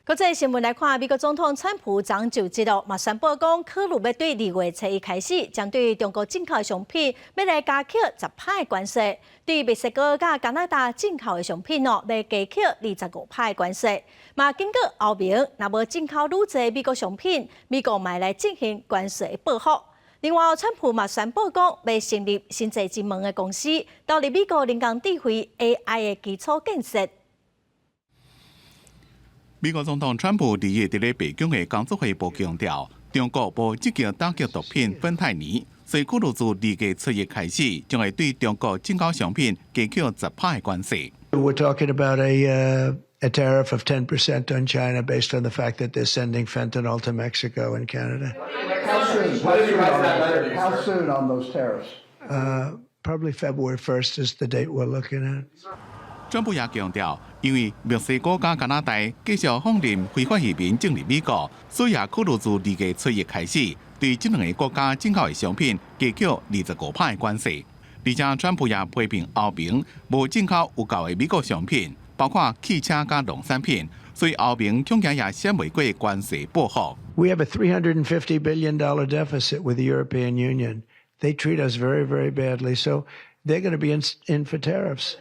國際新聞來看，美國總統川普昨就職咯，嘛宣布講，考慮欲對2月初一開始，將對中國進口的商品欲來加課10趴的關稅；對墨西哥佮加拿大進口的商品哦，欲加課25趴的關稅。嘛警告歐盟，若無進口愈濟美國商品，美國嘛會來進行關稅報復。另外，川普嘛宣布講，欲成立星際之門的公司，投入美國人工智慧 AI 的基礎建設。美國總統川普二日佇咧白宮的工作會報強調，中國無積極打擊毒品芬太尼，所以考慮自2月初一開始，將會對中國進口商品加課10趴的關稅。 We're talking about a tariff of 10% on China based on the fact that they're sending fentanyl to Mexico and Canada. How soon? How soon on those tariffs? Probably February 1st is the date we're looking at. 川普也強調，因為墨西哥佮加拿大繼續放任非法移民進入美國，所以也考慮自2月初一開始，對這兩个國家進口的商品加課25趴的關稅。而且，川普也批評歐盟無進口有夠的美國商品，包括汽車佮農產品，所以歐盟恐驚也閃袂過關稅報復。 We have a $350 billion deficit with the European Union. They treat us very, very badly, so they're going to be in for tariffs.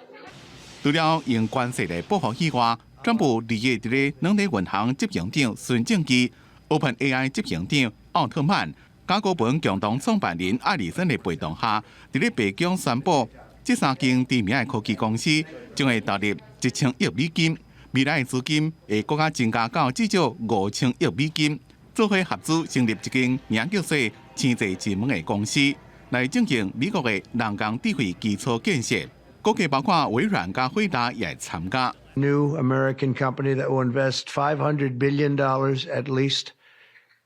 除了用關稅來報復以外，川普二日佇咧軟體銀行執行長孫正義、OpenAI 執行長奧特曼、佮高本共同創辦人艾利森的陪同下，佇咧白宮宣布，這三間知名的科技公司將會投入1000億美金，未來的資金會閣較增加到至少5000億美金，做伙合資成立一間名叫做星際之門的公司，來進行美國的人工智慧基礎建設。估計包括微軟佮輝達也會參加。 New American company that will invest $500 billion at least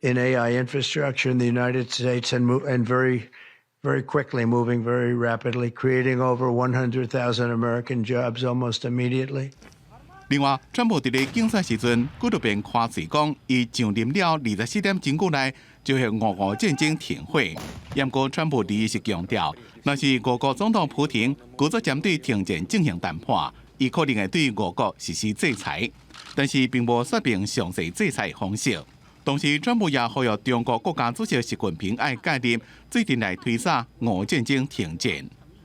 in AI infrastructure in the United States and move, and very, very quickly moving very rapidly, creating over 100,000 American jobs almost immediately. 另外，川普佇咧競選時陣，閣就變誇喙講，伊上任了24點鐘內就會俄烏戰爭停火。毋過，川普二日是強調，若是俄國總統普廷拒絕針對停戰進行談判，伊可能會對俄國實施制裁，但是並無說明詳細制裁方式。同時，川普也呼籲中國國家主席習近平愛介入，做陣來推捒俄烏戰爭停戰。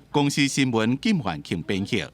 公視新聞金萬慶編譯。